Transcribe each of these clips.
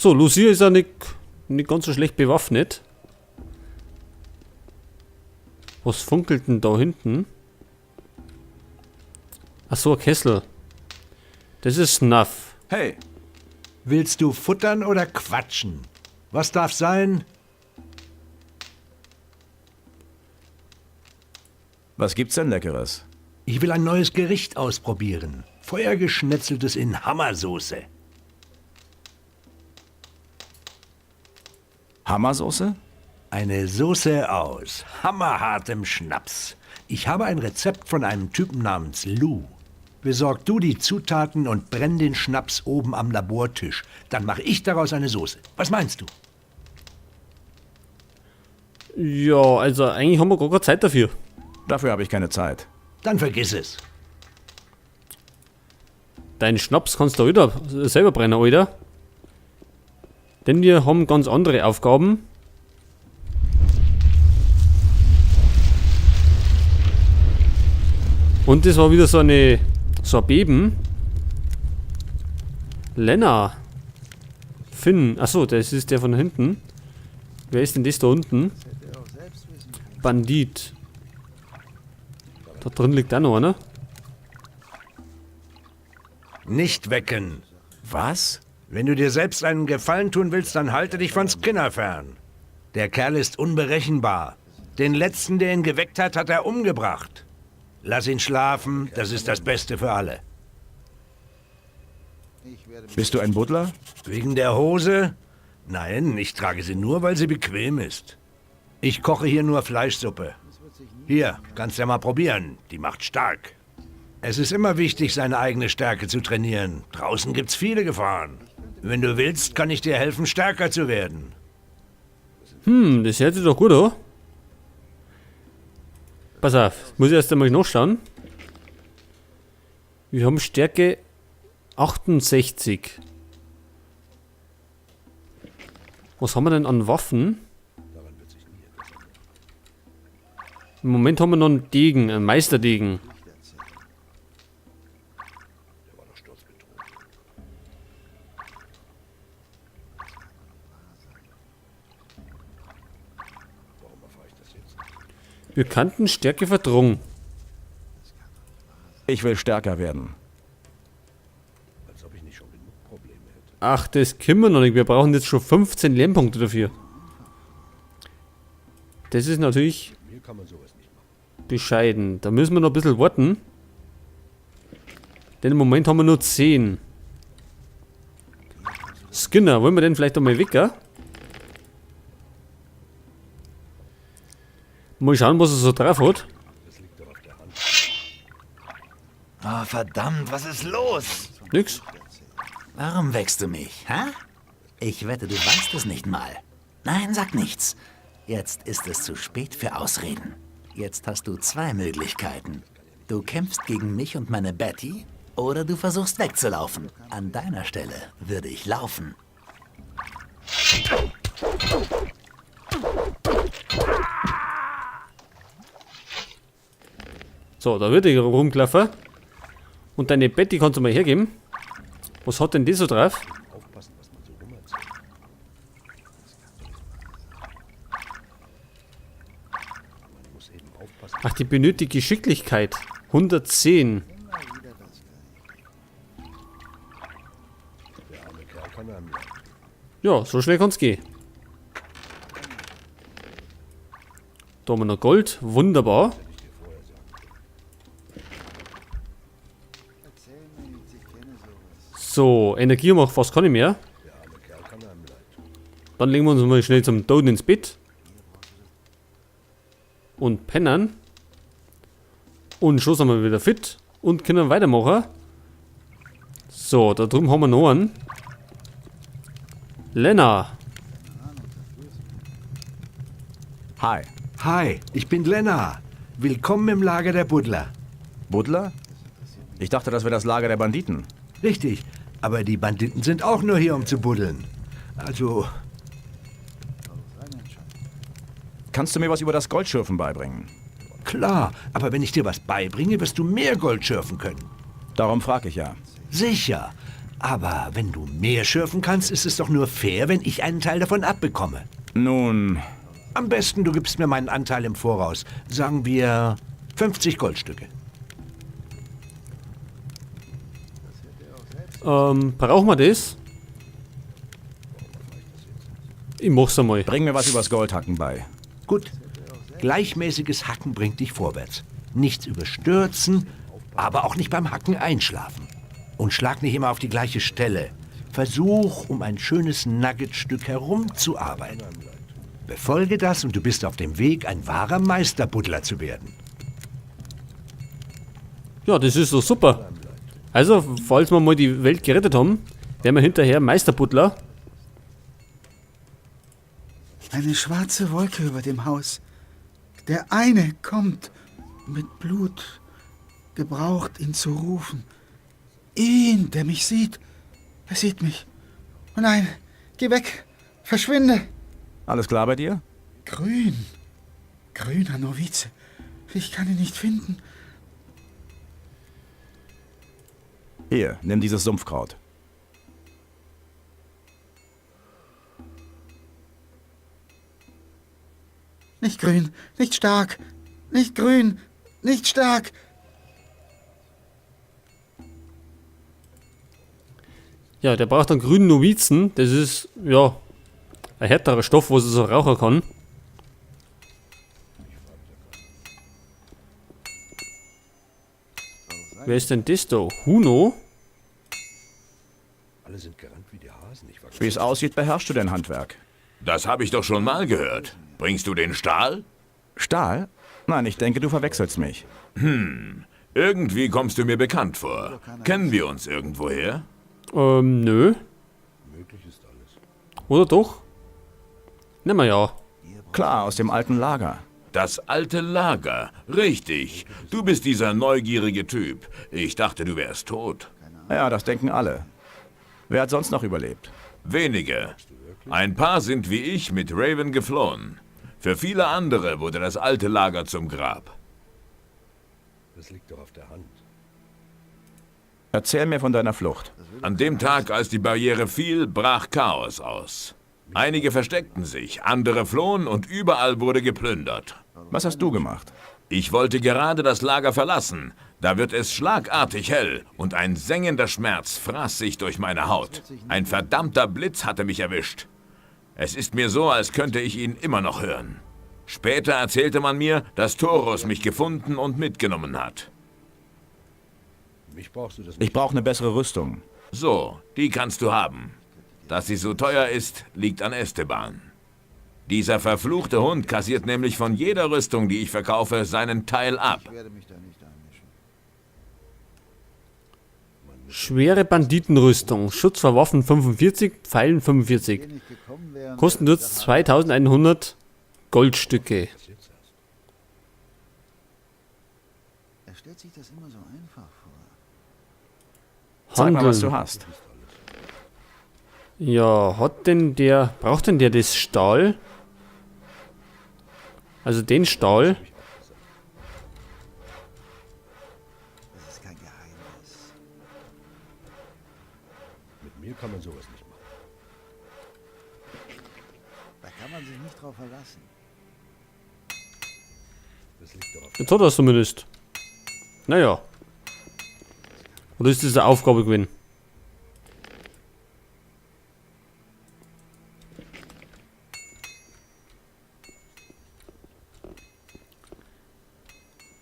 So, Lucia ist ja nicht ganz so schlecht bewaffnet. Was funkelt denn da hinten? Achso, ein Kessel. Das ist Snuff. Hey! Willst du futtern oder quatschen? Was darf sein? Was gibt's denn Leckeres? Ich will ein neues Gericht ausprobieren. Feuergeschnetzeltes in Hammersoße. Hammersoße? Eine Soße aus hammerhartem Schnaps. Ich habe ein Rezept von einem Typen namens Lou. Besorg du die Zutaten und brenn den Schnaps oben am Labortisch. Dann mache ich daraus eine Soße. Was meinst du? Ja, also eigentlich haben wir gar keine Zeit dafür. Dafür habe ich keine Zeit. Dann vergiss es. Deinen Schnaps kannst du wieder selber brennen, Alter. Denn wir haben ganz andere Aufgaben. Und das war wieder so ein Beben. Lena. Finn. Achso, das ist der von hinten. Wer ist denn das da unten? Bandit. Da drin liegt auch noch einer. Nicht wecken. Was? Wenn du dir selbst einen Gefallen tun willst, dann halte dich von Skinner fern. Der Kerl ist unberechenbar. Den letzten, der ihn geweckt hat, hat er umgebracht. Lass ihn schlafen, das ist das Beste für alle. Bist du ein Buddler? Wegen der Hose? Nein, ich trage sie nur, weil sie bequem ist. Ich koche hier nur Fleischsuppe. Hier, kannst ja mal probieren. Die macht stark. Es ist immer wichtig, seine eigene Stärke zu trainieren. Draußen gibt's viele Gefahren. Wenn du willst, kann ich dir helfen, stärker zu werden. Hm, das hört sich doch gut an. Pass auf, muss ich erst einmal nachschauen. Wir haben Stärke 68. Was haben wir denn an Waffen? Im Moment haben wir noch einen Degen, einen Meisterdegen. Wir kannten Stärke verdrungen. Ich will stärker werden. Ach, das können wir noch nicht. Wir brauchen jetzt schon 15 Lernpunkte dafür. Das ist natürlich bescheiden. Da müssen wir noch ein bisschen warten. Denn im Moment haben wir nur 10. Skinner, wollen wir den vielleicht einmal wecken? Mal schauen, was er so drauf hat. Oh, verdammt, was ist los? Nix. Warum wächst du mich, hä? Ich wette, du weißt es nicht mal. Nein, sag nichts. Jetzt ist es zu spät für Ausreden. Jetzt hast du zwei Möglichkeiten. Du kämpfst gegen mich und meine Betty oder du versuchst wegzulaufen. An deiner Stelle würde ich laufen. So, da wird ich rumgelaufen. Und deine Betty kannst du mal hergeben. Was hat denn die so drauf? Ach, die benötigt Geschicklichkeit. 110. Ja, so schnell kann's gehen. Da haben wir noch Gold. Wunderbar. So, Energie macht fast keine mehr. Dann legen wir uns mal schnell zum Toten ins Bett. Und pennen. Und schon sind wir wieder fit. Und können weitermachen. So, da drüben haben wir noch einen. Lena. Hi. Hi, ich bin Lena. Willkommen im Lager der Buddler. Buddler? Ich dachte, das wäre das Lager der Banditen. Richtig, aber die Banditen sind auch nur hier, um zu buddeln. Also... Kannst du mir was über das Goldschürfen beibringen? Klar, aber wenn ich dir was beibringe, wirst du mehr Gold schürfen können. Darum frage ich ja. Sicher. Aber wenn du mehr schürfen kannst, ist es doch nur fair, wenn ich einen Teil davon abbekomme. Nun, Am besten, du gibst mir meinen Anteil im Voraus. Sagen wir 50 Goldstücke. Brauchen wir das? Ich mach's einmal. Bring mir was übers Goldhacken bei. Gut. Gleichmäßiges Hacken bringt dich vorwärts. Nichts überstürzen, aber auch nicht beim Hacken einschlafen. Und schlag nicht immer auf die gleiche Stelle. Versuch, um ein schönes Nuggetstück herumzuarbeiten. Befolge das und du bist auf dem Weg, ein wahrer Meisterbuddler zu werden. Ja, das ist doch super. Also, falls wir mal die Welt gerettet haben, werden wir hinterher Meisterbuddler. Eine schwarze Wolke über dem Haus. Der eine kommt mit Blut, gebraucht, ihn zu rufen. Ihn, der mich sieht. Er sieht mich. Oh nein, geh weg, verschwinde. Alles klar bei dir? Grün. Grüner Novize. Ich kann ihn nicht finden. Hier, nimm dieses Sumpfkraut. Nicht grün, nicht stark, nicht grün, nicht stark. Ja, der braucht einen grünen Novizen. Das ist, ja, ein härterer Stoff, was er so rauchen kann. Wer ist denn das da? Huno? Alle sind gerannt wie die Hasen. Ich war Wie es aussieht, beherrschst du dein Handwerk. Das habe ich doch schon mal gehört. Bringst du den Stahl? Stahl? Nein, ich denke, du verwechselst mich. Irgendwie kommst du mir bekannt vor. Kennen wir uns irgendwoher? Nö. Oder doch? Nehmen wir ja. Klar, aus dem alten Lager. Das alte Lager. Richtig. Du bist dieser neugierige Typ. Ich dachte, du wärst tot. Ja, das denken alle. Wer hat sonst noch überlebt? Wenige. Ein paar sind wie ich mit Raven geflohen. Für viele andere wurde das alte Lager zum Grab. Das liegt doch auf der Hand. Erzähl mir von deiner Flucht. An dem Tag, als die Barriere fiel, brach Chaos aus. Einige versteckten sich, andere flohen und überall wurde geplündert. Was hast du gemacht? Ich wollte gerade das Lager verlassen. Da wird es schlagartig hell und ein sengender Schmerz fraß sich durch meine Haut. Ein verdammter Blitz hatte mich erwischt. Es ist mir so, als könnte ich ihn immer noch hören. Später erzählte man mir, dass Thorus mich gefunden und mitgenommen hat. Mich brauchst du das nicht. Ich brauche eine bessere Rüstung. So, die kannst du haben. Dass sie so teuer ist, liegt an Esteban. Dieser verfluchte Hund kassiert nämlich von jeder Rüstung, die ich verkaufe, seinen Teil ab. Schwere Banditenrüstung. Schutz vor Waffen 45, Pfeilen 45. Kosten wird 2100 Goldstücke. Er stellt sich das immer so einfach vor. Zeig mal, was du Handeln. hast. Ja, hat denn der... Braucht denn der das Stahl? Also den Stahl? Das ist kein Geheimnis. Mit mir kann man sowas nicht machen. Da kann man sich nicht drauf verlassen. Das liegt doch auf Jetzt hat er es zumindest. Naja. Oder ist das eine Aufgabe gewesen?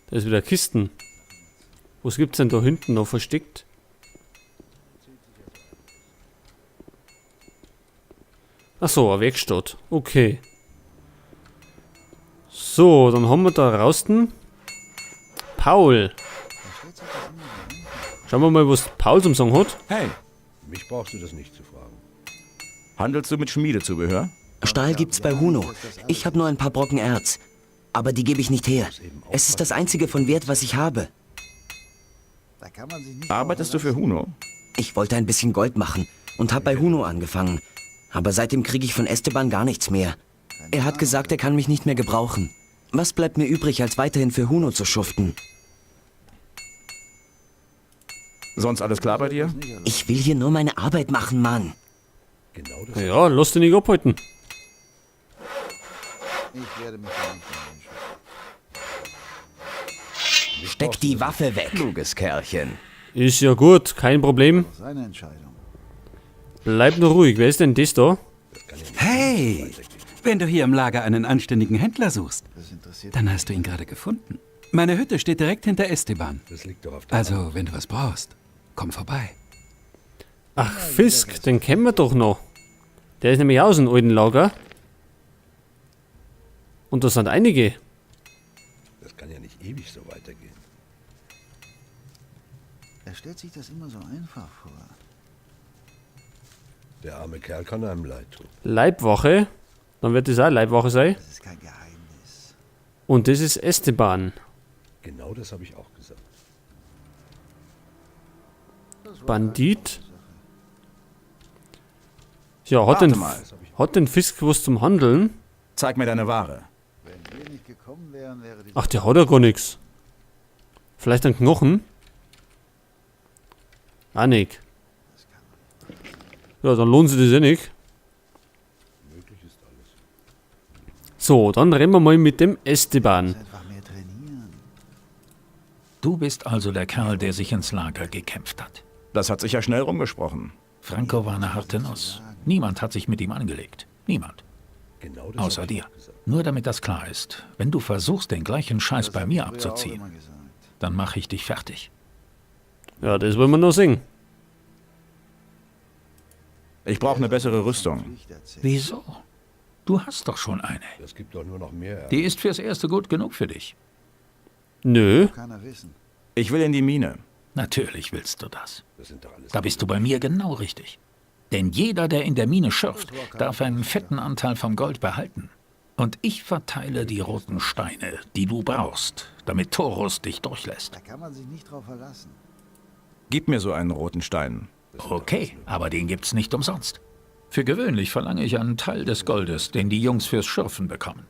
Da ist wieder Kisten. Was gibt's denn da hinten noch versteckt? Ach so, eine Werkstatt. Okay. So, dann haben wir da draußen Paul. Schauen wir mal, was Paul zum Sagen hat. Hey, Mich brauchst du das nicht zu fragen. handelst du mit Schmiedezubehör? Stahl gibt's bei Huno. Ich habe nur ein paar Brocken Erz. Aber die gebe ich nicht her. Es ist das einzige von Wert, was ich habe. Da kann man sich nicht Arbeitest du für Huno? Ich wollte ein bisschen Gold machen und habe bei Huno angefangen. Aber seitdem kriege ich von Esteban gar nichts mehr. Er hat gesagt, er kann mich nicht mehr gebrauchen. Was bleibt mir übrig, als weiterhin für Huno zu schuften? Sonst alles klar bei dir? Ich will hier nur meine Arbeit machen, Mann. Ja, lass dich nicht abhalten. Ich werde mich da nicht einmischen. Steck die Waffe weg. Kluges Kerlchen. Ist ja gut, kein Problem. Seine Entscheidung. Bleib nur ruhig. Wer ist denn das da? Hey! Wenn du hier im Lager einen anständigen Händler suchst, dann hast du ihn gerade gefunden. Meine Hütte steht direkt hinter Esteban. Also, wenn du was brauchst, komm vorbei. Ach, Fisk, den kennen wir doch noch. Der ist nämlich aus dem alten Lager. Und da sind einige. Das kann ja nicht ewig so weitergehen. Er stellt sich das immer so einfach vor. Der arme Kerl kann einem leid tun. Leibwache. Dann wird das auch Leibwache sein. Das ist kein Geheimnis. Und das ist Esteban. Genau das habe ich auch gesagt. Bandit. Ja, hat Warte den, mal. hat den Fisk was zum Handeln? Zeig mir deine Ware. Wenn wir nicht gekommen wären, wäre die Ach, der hat ja gar nichts. Vielleicht ein Knochen? Ah, nicht. Ja, dann lohnt sich das eh nicht. So, dann reden wir mal mit dem Esteban. einfach mehr trainieren. Du bist also der Kerl, der sich ins Lager gekämpft hat. Das hat sich ja schnell rumgesprochen. Franco war eine harte Nuss. Niemand hat sich mit ihm angelegt. Niemand. Genau das Außer habe ich dir. auch gesagt. Nur damit das klar ist, wenn du versuchst, den gleichen Scheiß bei mir Früher auch abzuziehen, immer gesagt. dann mache ich dich fertig. Ja, das wollen wir noch sehen. Ich brauche eine bessere Rüstung. Pflicht erzählt. Wieso? Du hast doch schon eine. Das gibt doch nur noch mehr Ärger. Die ist fürs Erste gut genug für dich. Nö. Keiner wissen. Ich will in die Mine. Natürlich willst du das. Das sind doch alles Da bist du bei mir genau richtig. Denn jeder, der in der Mine schürft, darf einen fetten Anteil vom Gold behalten. Und ich verteile die roten Steine, die du brauchst, damit Torus dich durchlässt. Da kann man sich nicht drauf verlassen. Gib mir so einen roten Stein. Okay, aber den gibt's nicht umsonst. Für gewöhnlich verlange ich einen Teil des Goldes, den die Jungs fürs Schürfen bekommen.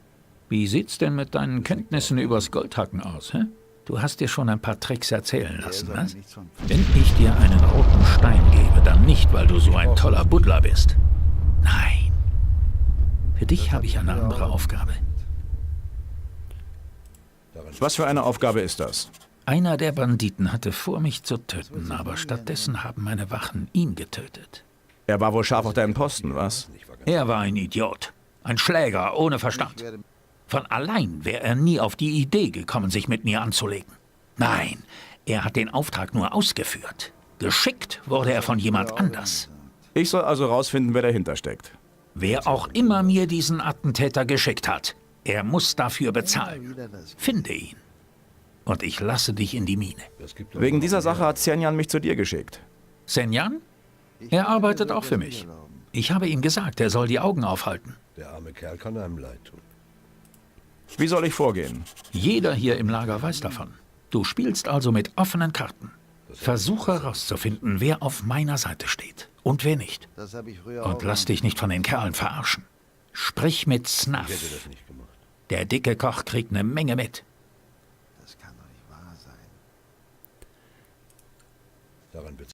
Wie sieht's denn mit deinen Kenntnissen übers Goldhacken aus, hä? Du hast dir schon ein paar Tricks erzählen lassen, was? Wenn ich dir einen roten Stein gebe, dann nicht, weil du so ein toller Buddler bist. Nein. Für dich habe ich eine andere Aufgabe. Was für eine Aufgabe ist das? Einer der Banditen hatte vor, mich zu töten, aber stattdessen haben meine Wachen ihn getötet. Er war wohl scharf auf deinen Posten, was? Er war ein Idiot. Ein Schläger ohne Verstand. Von allein wäre er nie auf die Idee gekommen, sich mit mir anzulegen. Nein, er hat den Auftrag nur ausgeführt. Geschickt wurde er von jemand anders. Ich soll also rausfinden, wer dahinter steckt. Wer auch immer mir diesen Attentäter geschickt hat, er muss dafür bezahlen. Finde ihn. Und ich lasse dich in die Mine. Wegen dieser Sache hat Senjan mich zu dir geschickt. Senjan? Er arbeitet auch für mich. Ich habe ihm gesagt, er soll die Augen aufhalten. Der arme Kerl kann einem leid tun. Wie soll ich vorgehen? Jeder hier im Lager weiß davon. Du spielst also mit offenen Karten. Versuche herauszufinden, wer auf meiner Seite steht und wer nicht. Das habe ich früher Und auch lass dich nicht von den Kerlen verarschen. Sprich mit Snuff. Der dicke Koch kriegt eine Menge mit. Das kann doch nicht wahr sein. Daran wird